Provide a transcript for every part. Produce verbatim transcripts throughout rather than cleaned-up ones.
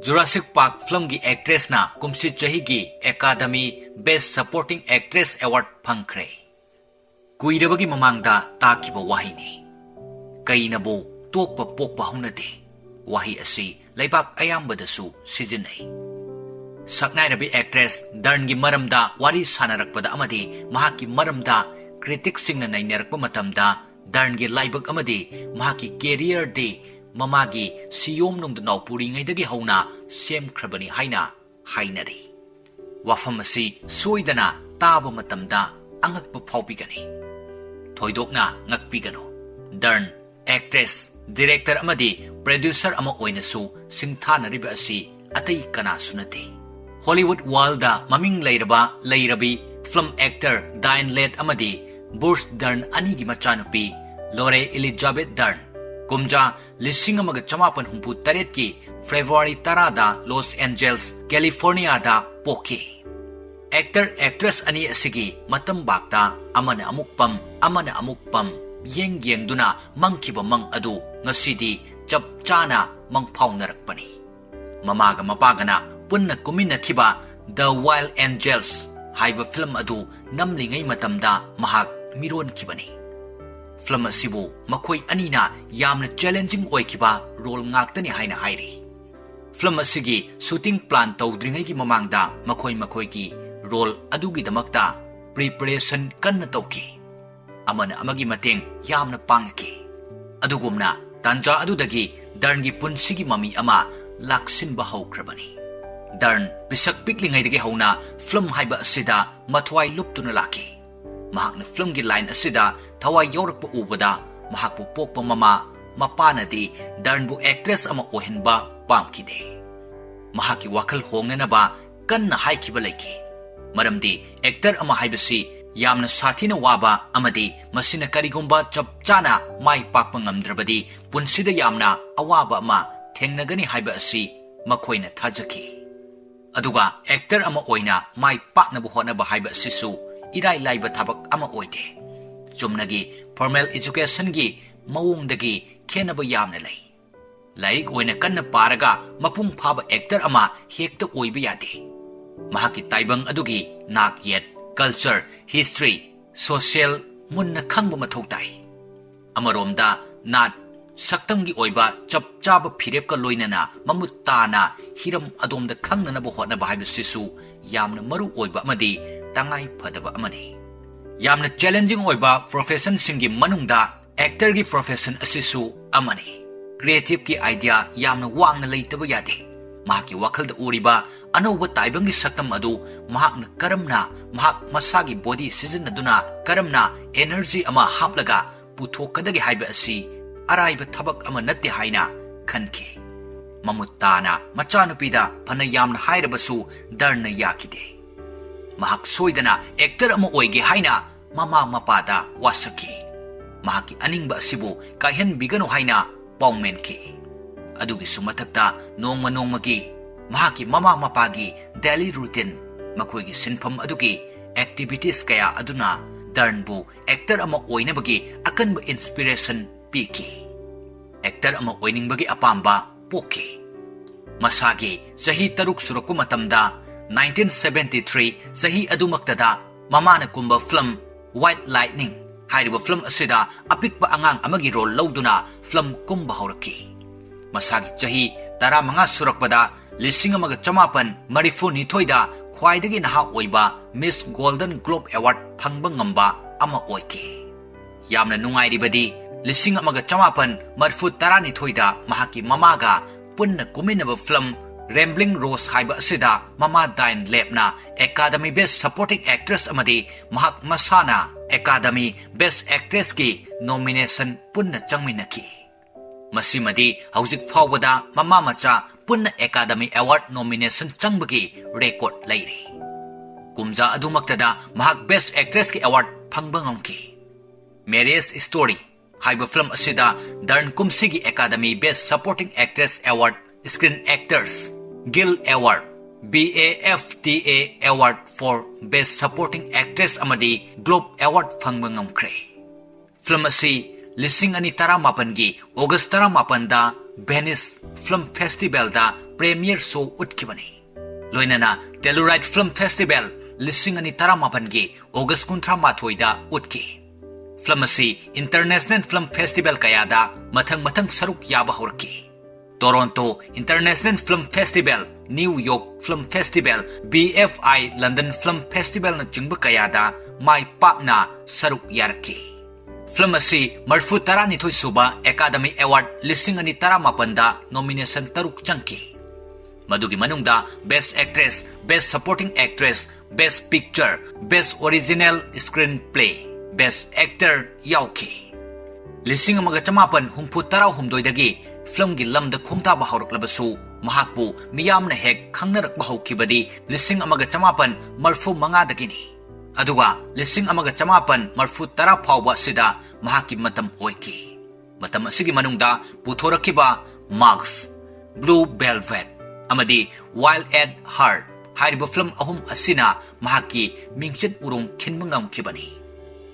Jurassic Park ꯐꯤꯂꯝꯒꯤ ꯑꯦꯛꯇ꯭ꯔꯦꯁꯅ ꯀꯨꯝꯁꯤ ꯆꯍꯤꯒꯤ Academy Best Supporting Actress Award ꯐꯪꯈ꯭ꯔꯦ꯫ ꯀꯨꯏꯔꯕꯒꯤ ꯃꯃꯥꯡꯗ ꯇꯥꯈꯤꯕ ꯋꯥꯍꯩꯅꯤ꯫ "ꯀꯩꯅꯕꯨ ꯇꯣꯛꯄ ꯄꯣꯛꯄ ꯍꯧꯅꯗꯦ" ꯋꯥꯍꯩ ꯑꯁꯤ ꯂꯩꯕꯥꯛ ꯑꯌꯥꯝꯕꯗꯁꯨ ꯁꯤꯖꯤꯟꯅꯩ꯫ ꯁꯛꯅꯥꯏꯔꯕꯤ ꯑꯦꯛꯇ꯭ꯔꯦꯁ ꯗꯔꯟꯒꯤ ꯃꯔꯝꯗ ꯋꯥꯔꯤ ꯁꯥꯟꯅꯔꯛꯄꯗ ꯑꯃꯗꯤ ꯃꯍꯥꯛꯀꯤ ꯃꯔꯝꯗ ꯀ꯭ꯔꯤꯇꯤꯛꯁꯤꯡꯅ ꯅꯩꯅꯔꯛꯄ ꯃꯇꯝꯗ, ꯗꯔꯟꯒꯤ ꯂꯥꯏꯕꯛ ꯑꯃꯗꯤ ꯃꯍꯥꯛꯀꯤ ꯀꯦꯔꯤꯌꯔꯗꯤ ꯃꯃꯥꯒꯤ ꯁꯤꯌꯣꯝ ꯅꯨꯡꯗ ꯅꯥꯎꯄꯨꯔꯤꯉꯩꯗꯒꯤ ꯍꯧꯅ ꯁꯦꯝꯈ꯭ꯔꯕꯅꯤ ꯍꯥꯏꯅ ꯍꯥꯏꯅꯔꯤ꯫ ꯋꯥꯐꯝ ꯑꯁꯤ ꯁꯣꯏꯗꯅ ꯇꯥꯕ ꯃꯇꯝꯗ ꯑꯉꯛꯄ ꯐꯥꯎꯕꯤꯒꯅꯤ꯫ ꯊꯣꯏꯗꯣꯛꯅ ꯉꯛꯄꯤꯒꯅꯨ꯫ ꯗꯔꯟ ꯑꯦꯛꯇ꯭ꯔꯦꯁ, ꯗꯤꯔꯦꯛꯇꯔ ꯑꯃꯗꯤ ꯄ꯭ꯔꯣꯗ꯭ꯌꯨꯁꯔ ꯑꯃ ꯑꯣꯏꯅꯁꯨ ꯁꯤꯡꯊꯥꯅꯔꯤꯕ ꯑꯁꯤ ꯑꯇꯩ ꯀꯅꯥꯁꯨ ꯅꯠꯇꯦ꯫ ꯍꯣꯂꯤꯋꯨꯗ ꯋꯥꯔꯜꯗ ꯃꯃꯤꯡ ꯂꯩꯔꯕ ꯂꯩꯔꯕꯤ ꯐꯤꯂꯝ ꯑꯦꯛꯇꯔ ꯗꯥꯏꯟ ꯂꯦꯠ ꯑꯃꯗꯤ ꯕꯨꯔꯁ ꯗꯔꯟ ꯑꯅꯤꯒꯤ ꯃꯆꯥꯅꯨꯄꯤ ꯂꯣꯔꯦ ꯏꯂꯤꯖꯥꯕꯦꯊ ꯗꯔꯟ ꯀꯨꯝꯖꯥ ꯂꯤꯁꯤꯡ ꯑꯃꯒ ꯆꯃꯥꯄꯟ ꯍꯨꯝꯐꯨ ꯇꯔꯦꯠꯀꯤ ꯐꯦꯕ꯭ꯔꯨꯋꯥꯔꯤ ꯇꯔꯥꯗ ꯂꯣꯁ ꯑꯦꯟꯖꯦꯜꯁ, ꯀꯦꯂꯤꯐꯣꯔꯅꯤꯌꯥꯗ ꯄꯣꯛꯈꯤ꯫ ꯑꯦꯛꯇꯔ ꯑꯦꯛꯇ꯭ꯔꯦꯁ ꯑꯅꯤ ꯑꯁꯤꯒꯤ ꯃꯇꯝꯕꯥꯛꯇ ꯑꯃꯅ ꯑꯃꯨꯛ ꯄꯝ, ꯑꯃꯅ ꯑꯃꯨꯛ ꯄꯝ, ꯌꯦꯡ ꯌꯦꯡꯗꯨꯅ ꯃꯪꯈꯤꯕ ꯃꯪ ꯑꯗꯨ ꯉꯁꯤꯗꯤ ꯆꯞ ꯆꯥꯅ ꯃꯪꯐꯥꯎꯅꯔꯛꯄꯅꯤ꯫ ꯃꯃꯥꯒ ꯃꯄꯥꯒꯅ ꯄꯨꯟꯅ ꯀꯨꯝꯃꯤꯟꯅꯈꯤꯕ The Wild Angels ꯍꯥꯏꯕ ꯐꯤꯂꯝ ꯑꯗꯨ ꯅꯝꯂꯤꯉꯩ ꯃꯇꯝꯗ ꯃꯍꯥꯛ ꯃꯤꯔꯣꯟꯈꯤꯕꯅꯤ꯫ ꯐꯤꯂꯝ ꯑꯁꯤꯕꯨ ꯃꯈꯣꯏ ꯑꯅꯤꯅ ꯌꯥꯝꯅ ꯆꯦꯂꯦꯟꯖꯤꯡ ꯑꯣꯏꯈꯤꯕ ꯔꯣꯜ ꯉꯥꯛꯇꯅꯤ ꯍꯥꯏꯅ ꯍꯥꯏꯔꯤ꯫ ꯐꯤꯂꯝ ꯑꯁꯤꯒꯤ ꯁꯨꯇꯤꯡ ꯄ꯭ꯂꯥꯟ ꯇꯧꯗ꯭ꯔꯤꯉꯩꯒꯤ ꯃꯃꯥꯡꯗ ꯃꯈꯣꯏ ꯃꯈꯣꯏꯒꯤ ꯔꯣꯜ ꯑꯗꯨꯒꯤꯗꯃꯛꯇ ꯄ꯭ꯔꯤꯄꯔꯦꯁꯟ ꯀꯟꯅ ꯇꯧꯈꯤ꯫ ꯑꯃꯅ ꯑꯃꯒꯤ ꯃꯇꯦꯡ ꯌꯥꯝꯅ ꯄꯥꯡꯉꯛꯈꯤ꯫ ꯑꯗꯨꯒꯨꯝꯅ ꯇꯥꯟꯖꯥ ꯑꯗꯨꯗꯒꯤ ꯗꯔꯟꯒꯤ ꯄꯨꯟꯁꯤꯒꯤ ꯃꯃꯤ ꯑꯃ ꯂꯥꯛꯁꯤꯟꯕ ꯍꯧꯈ꯭ꯔꯕꯅꯤ꯫ ꯗꯔꯟ ꯄꯤꯁꯛ ꯄꯤꯛꯂꯤꯉꯩꯗꯒꯤ ꯍꯧꯅ ꯐꯤꯂꯝ ꯍꯥꯏꯕ ꯑꯁꯤꯗ ꯃꯊ꯭ꯋꯥꯏ ꯂꯨꯞꯇꯨꯅ ꯂꯥꯛꯈꯤ꯫ ꯃꯍꯥꯛꯅ ꯐꯤꯂꯝꯒꯤ ꯂꯥꯏꯟ ꯑꯁꯤꯗ ꯊꯋꯥꯏ ꯌꯥꯎꯔꯛꯄ ꯎꯕꯗ ꯃꯍꯥꯛꯄꯨ ꯄꯣꯛꯄ ꯃꯃꯥ ꯃꯄꯥꯅꯗꯤ ꯗꯔꯟꯕꯨ ꯑꯦꯛꯇ꯭ꯔꯦꯁ ꯑꯃ ꯑꯣꯏꯍꯟꯕ ꯄꯥꯝꯈꯤꯗꯦ꯫ ꯃꯍꯥꯛꯀꯤ ꯋꯥꯈꯜ ꯍꯣꯡꯅꯅꯕ ꯀꯟꯅ ꯍꯥꯏꯈꯤꯕ ꯂꯩꯈꯤ꯫ ꯃꯔꯝꯗꯤ ꯑꯦꯛꯇꯔ ꯑꯃ ꯍꯥꯏꯕꯁꯤ ꯌꯥꯝꯅ ꯁꯥꯊꯤꯅ ꯋꯥꯕ ꯑꯃꯗꯤ ꯃꯁꯤꯅ ꯀꯔꯤꯒꯨꯝꯕ ꯆꯞ ꯆꯥꯅ ꯃꯥꯏ ꯄꯥꯛꯄ ꯉꯝꯗ꯭ꯔꯕꯗꯤ ꯄꯨꯟꯁꯤꯗ ꯌꯥꯝꯅ ꯑꯋꯥꯕ ꯑꯃ ꯊꯦꯡꯅꯒꯅꯤ ꯍꯥꯏꯕ ꯑꯁꯤ ꯃꯈꯣꯏꯅ ꯊꯥꯖꯈꯤ꯫ ꯑꯗꯨꯒ ꯑꯦꯛꯇꯔ ꯑꯃ ꯑꯣꯏꯅ ꯃꯥꯏ ꯄꯥꯛꯅꯕ ꯍꯣꯠꯅꯕ ꯍꯥꯏꯕ ꯑꯁꯤꯁꯨ ꯏꯔꯥꯏ ꯂꯥꯏꯕ ꯊꯕꯛ ꯑꯃ ꯑꯣꯏꯗꯦ꯫ ꯆꯨꯝꯅꯒꯤ ꯐꯣꯔꯃꯦꯜ ꯑꯦꯖꯨꯀꯦꯁꯟꯒꯤ ꯃꯑꯣꯡꯗꯒꯤ ꯈꯦꯟꯅꯕ ꯌꯥꯝꯅ ꯂꯩ꯫ ꯂꯥꯏꯔꯤꯛ ꯑꯣꯏꯅ ꯀꯟꯅ ꯄꯥꯔꯒ ꯃꯄꯨꯡ ꯐꯥꯕ actor ꯑꯃ ꯍꯦꯛꯇ ꯑꯣꯏꯕ ꯌꯥꯗꯦ꯫ ꯃꯍꯥꯛꯀꯤ ꯇꯥꯏꯕꯪ ꯑꯗꯨꯒꯤ ꯅꯥꯛ ꯌꯦꯠ, culture, history, social ꯃꯨꯟꯅ ꯈꯪꯕ ꯃꯊꯧ ꯇꯥꯏ꯫ ꯑꯃꯔꯣꯝꯗ ꯅꯥꯠ, ꯁꯛꯇꯝꯒꯤ ꯑꯣꯏꯕ ꯆꯞ ꯆꯥꯕ ꯐꯤꯔꯦꯞꯀ ꯂꯣꯏꯅꯅ ꯃꯃꯨꯠ ꯇꯥꯅ ꯍꯤꯔꯝ ꯑꯗꯣꯝꯗ ꯈꯪꯅꯅꯕ ꯍꯣꯠꯅꯕ ꯍꯥꯏꯕꯁꯤꯁꯨ ꯌꯥꯝꯅ ꯃꯔꯨ ꯑꯣꯏꯕ ꯑꯃꯗꯤ ꯇꯉꯥꯏ ꯐꯗꯕ ꯑꯃꯅꯤ꯫ ꯌꯥꯝꯅ challenging ꯑꯣꯏꯕ professionꯁꯤꯡꯒꯤ ꯃꯅꯨꯡꯗ actorꯒꯤ profession ꯑꯁꯤꯁꯨ ꯑꯃꯅꯤ꯫ Creativeꯀꯤ idea ꯌꯥꯝꯅ ꯋꯥꯡꯅ ꯂꯩꯇꯕ ꯌꯥꯗꯦ꯫ ꯃꯍꯥꯛꯀꯤ ꯋꯥꯈꯜꯗ ꯎꯔꯤꯕ ꯑꯅꯧꯕ ꯇꯥꯏꯕꯪꯒꯤ ꯁꯛꯇꯝ ꯑꯗꯨ ꯃꯍꯥꯛꯅ ꯀꯔꯝꯅ ꯃꯍꯥꯛ ꯃꯁꯥꯒꯤ body ꯁꯤꯖꯤꯟꯅꯗꯨꯅ ꯀꯔꯝꯅ energy ꯑꯃ ꯍꯥꯞꯂꯒ ꯄꯨꯊꯣꯛꯀꯗꯒꯦ ꯍꯥꯏꯕ ꯑꯁꯤ ꯑꯔꯥꯏꯕ ꯊꯕꯛ ꯑꯃ ꯅꯠꯇꯦ ꯍꯥꯏꯅ ꯈꯟꯈꯤ꯫ ꯃꯃꯨꯠ ꯇꯥꯅ ꯃꯆꯥꯅꯨꯄꯤꯗ ꯐꯅ ꯌꯥꯝꯅ ꯍꯥꯏꯔꯕꯁꯨ ꯗꯔꯅ ꯌꯥꯈꯤꯗꯦ꯫ ꯃꯍꯥꯛ ꯁꯣꯏꯗꯅ actor ꯑꯃ ꯑꯣꯏꯒꯦ ꯍꯥꯏꯅ ꯃꯃꯥ ꯃꯄꯥꯗ ꯋꯥꯁꯛꯈꯤ꯫ ꯃꯍꯥꯛꯀꯤ ꯑꯅꯤꯡꯕ ꯑꯁꯤꯕꯨ ꯀꯥꯏꯍꯟꯕꯤꯒꯅꯨ ꯍꯥꯏꯅ ꯄꯥꯎꯃꯦꯟꯈꯤ꯫ ꯑꯗꯨꯒꯤꯁꯨ ꯃꯊꯛꯇ ꯅꯣꯡꯃ ꯅꯣꯡꯃꯒꯤ ꯃꯍꯥꯛꯀꯤ ꯃꯃꯥ ꯃꯄꯥꯒꯤ daily routine, ꯃꯈꯣꯏꯒꯤ ꯁꯤꯟꯐꯝ ꯑꯗꯨꯒꯤ activities ꯀꯌꯥ ꯑꯗꯨꯅ ꯗꯔꯟꯕꯨ actor ꯑꯃ ꯑꯣꯏꯅꯕꯒꯤ ꯑꯀꯟꯕ inspiration ꯄꯤꯈꯤ꯫ Actor ꯑꯃ ꯑꯣꯏꯅꯤꯡꯕꯒꯤ ꯑꯄꯥꯝꯕ ꯄꯣꯛꯈꯤ꯫ ꯃꯁꯥꯒꯤ ꯆꯍꯤ ꯇꯔꯨꯛ ꯁꯨꯔꯛꯄ ꯃꯇꯝꯗ, nineteen seventy three ꯆꯍꯤ ꯑꯗꯨꯃꯛꯇꯗ ꯃꯃꯥꯅ ꯀꯨꯝꯕ film White Lightning ꯍꯥꯏꯔꯤꯕ film ꯑꯁꯤꯗ ꯑꯄꯤꯛꯄ ꯑꯉꯥꯡ ꯑꯃꯒꯤ role ꯂꯧꯗꯨꯅ film ꯀꯨꯝꯕ ꯍꯧꯔꯛꯈꯤ꯫ ꯃꯁꯥꯒꯤ ꯆꯍꯤ ꯇꯔꯥꯃꯉꯥ ꯁꯨꯔꯛꯄꯗ ꯂꯤꯁꯤꯡ ꯑꯃꯒ ꯆꯃꯥꯄꯟ ꯃꯔꯤꯐꯨ ꯅꯤꯊꯣꯏꯗ ꯈ꯭ꯋꯥꯏꯗꯒꯤ ꯅꯍꯥ ꯑꯣꯏꯕ Miss Golden Globe Award ꯐꯪꯕ ꯉꯝꯕ ꯑꯃ ꯑꯣꯏꯈꯤ꯫ ꯌꯥꯝꯅ ꯅꯨꯡꯉꯥꯏꯔꯤꯕꯗꯤ, ꯂꯤꯁꯤꯡ ꯑꯃꯒ ꯆꯃꯥꯄꯟ ꯃꯔꯤꯐꯨ ꯇꯔꯥꯅꯤꯊꯣꯏꯗ ꯃꯍꯥꯛꯀꯤ ꯃꯃꯥꯒ ꯄꯨꯟꯅ ꯀꯨꯝꯃꯤꯟꯅꯕ film Rambling Rose ꯍꯥꯏꯕ ꯑꯁꯤꯗ ꯃꯃꯥ ꯗꯥꯏꯟ ꯂꯦꯞꯅ Academy Best Supporting Actress ꯑꯃꯗꯤ ꯃꯍꯥꯛ ꯃꯁꯥꯅ Academy Best Actressꯀꯤ nomination ꯄꯨꯟꯅ ꯆꯪꯃꯤꯟꯅꯈꯤ꯫ ꯃꯁꯤꯃꯗꯤ ꯍꯧꯖꯤꯛ ꯐꯥꯎꯕꯗ ꯃꯃꯥ ꯃꯆꯥ ꯄꯨꯟꯅ Academy Award nomination ꯆꯪꯕꯒꯤ record ꯂꯩꯔꯤ꯫ ꯀꯨꯝꯖꯥ ꯑꯗꯨꯃꯛꯇꯗ ꯃꯍꯥꯛ Best Actressꯀꯤ award ꯐꯪꯕ ꯉꯝꯈꯤ꯫ Marriage Story ꯍꯥꯏꯕ film ꯑꯁꯤꯗ ꯗꯔꯟ ꯀꯨꯝꯁꯤꯒꯤ Academy Best Supporting Actress Award, Screen Actors Guild Award, BAFTA Award for Best Supporting Actress ꯑꯃꯗꯤ Globe Award ꯐꯪꯕ ꯉꯝꯈ꯭ꯔꯦ꯫ Film ꯑꯁꯤ ꯂꯤꯁꯤꯡ ꯑꯅꯤ ꯇꯔꯥꯃꯥꯄꯟꯒꯤ August ꯇꯔꯥꯃꯥꯄꯟꯗ Venice Film Festivalꯗ premiere show ꯎꯠꯈꯤꯕꯅꯤ꯫ ꯂꯣꯏꯅꯅ Telluride Film Festival ꯂꯤꯁꯤꯡ ꯑꯅꯤ ꯇꯔꯥꯃꯥꯄꯟꯒꯤ August ꯀꯨꯟꯊ꯭ꯔꯥ ꯃꯥꯊꯣꯏꯗ ꯎꯠꯈꯤ꯫ Film ꯑꯁꯤ international film festival ꯀꯌꯥꯗ ꯃꯊꯪ ꯃꯊꯪ ꯁꯔꯨꯛ ꯌꯥꯕ ꯍꯧꯔꯛꯈꯤ꯫ Toronto International Film Festival, New York Film Festival, B F I London Film Festivalꯅꯆꯤꯡꯕ ꯀꯌꯥꯗ ꯃꯥꯏ ꯄꯥꯛꯅ ꯁꯔꯨꯛ ꯌꯥꯔꯛꯈꯤ꯫ Film ꯑꯁꯤ ꯃꯔꯐꯨ ꯇꯔꯥꯅꯤꯊꯣꯏ ꯁꯨꯕ Academy Award ꯂꯤꯁꯤꯡ ꯑꯅꯤ ꯇꯔꯥꯃꯥꯄꯟꯗ nomination ꯇꯔꯨꯛ ꯆꯪꯈꯤ꯫ ꯃꯗꯨꯒꯤ ꯃꯅꯨꯡꯗ Best Actress, Best Supporting Actress, Best Picture, Best Original Screenplay, Best Actor ꯌꯥꯎꯈꯤ꯫ ꯂꯤꯁꯤꯡ ꯑꯃꯒ ꯆꯃꯥꯄꯟ ꯍꯨꯝꯐꯨ ꯇꯔꯥꯍꯨꯝꯗꯣꯏꯗꯒꯤ filmꯒꯤ ꯂꯝꯗ ꯈꯣꯡꯗꯥꯕ ꯍꯧꯔꯛꯂꯕꯁꯨ, ꯃꯍꯥꯛꯄꯨ ꯃꯤꯌꯥꯝꯅ ꯍꯦꯛ ꯈꯪꯅꯔꯛꯄ ꯍꯧꯈꯤꯕꯗꯤ ꯂꯤꯁꯤꯡ ꯑꯃꯒ ꯆꯃꯥꯄꯟ ꯃꯔꯐꯨ ꯃꯉꯥꯗꯒꯤꯅꯤ꯫ ꯑꯗꯨꯒ ꯂꯤꯁꯤꯡ ꯑꯃꯒ ꯆꯃꯥꯄꯟ ꯃꯔꯐꯨ ꯇꯔꯥ ꯐꯥꯎꯕ ꯑꯁꯤꯗ ꯃꯍꯥꯛꯀꯤ ꯃꯇꯝ ꯑꯣꯏꯈꯤ꯫ ꯃꯇꯝ ꯑꯁꯤꯒꯤ ꯃꯅꯨꯡꯗ ꯄꯨꯊꯣꯔꯛꯈꯤꯕ Mask, Blue Velvet ꯑꯃꯗꯤ Wild at Heart ꯍꯥꯏꯔꯤꯕ film ꯑꯍꯨꯝ ꯑꯁꯤꯅ ꯃꯍꯥꯛꯀꯤ ꯃꯤꯡꯆꯠ ꯎꯔꯣꯡ ꯈꯤꯟꯕ ꯉꯝꯈꯤꯕꯅꯤ꯫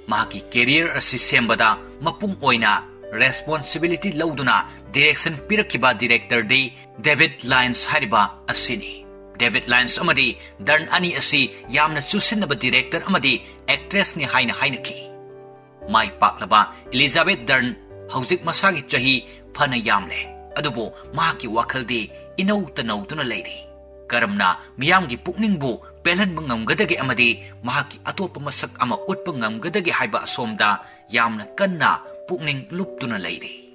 ꯃꯍꯥꯛꯀꯤ career ꯑꯁꯤ ꯁꯦꯝꯕꯗ ꯃꯄꯨꯡ ꯑꯣꯏꯅ responsibility ꯂꯧꯗꯨꯅ direction ꯄꯤꯔꯛꯈꯤꯕ directorꯗꯤ David Lyons ꯍꯥꯏꯔꯤꯕ ꯑꯁꯤꯅꯤ꯫ David Lyons ꯑꯃꯗꯤ Dern ꯑꯅꯤ ꯑꯁꯤ ꯌꯥꯝꯅ ꯆꯨꯁꯤꯟꯅꯕ director ꯑꯃꯗꯤ actressꯅꯤ ꯍꯥꯏꯅ ꯍꯥꯏꯅꯈꯤ꯫ ꯃꯥꯏ ꯄꯥꯛꯂꯕ Elizabeth Dern ꯍꯧꯖꯤꯛ ꯃꯁꯥꯒꯤ ꯆꯍꯤ ꯐꯅ ꯌꯥꯝꯂꯦ, ꯑꯗꯨꯕꯨ ꯃꯍꯥꯛꯀꯤ ꯋꯥꯈꯜꯗꯤ ꯏꯅꯧꯇ ꯅꯧꯗꯨꯅ ꯂꯩꯔꯤ꯫ ꯀꯔꯝꯅ ꯃꯤꯌꯥꯝꯒꯤ ꯄꯨꯛꯅꯤꯡꯕꯨ ꯄꯦꯜꯍꯟꯕ ꯉꯝꯒꯗꯒꯦ ꯑꯃꯗꯤ ꯃꯍꯥꯛꯀꯤ ꯑꯇꯣꯞꯄ ꯃꯁꯛ ꯑꯃ ꯎꯠꯄ ꯉꯝꯒꯗꯒꯦ ꯍꯥꯏꯕ ꯑꯁꯣꯝꯗ ꯌꯥꯝꯅ ꯀꯟꯅ ꯄꯨꯛꯅꯤꯡ ꯂꯨꯞꯇꯨꯅ ꯂꯩꯔꯤ꯫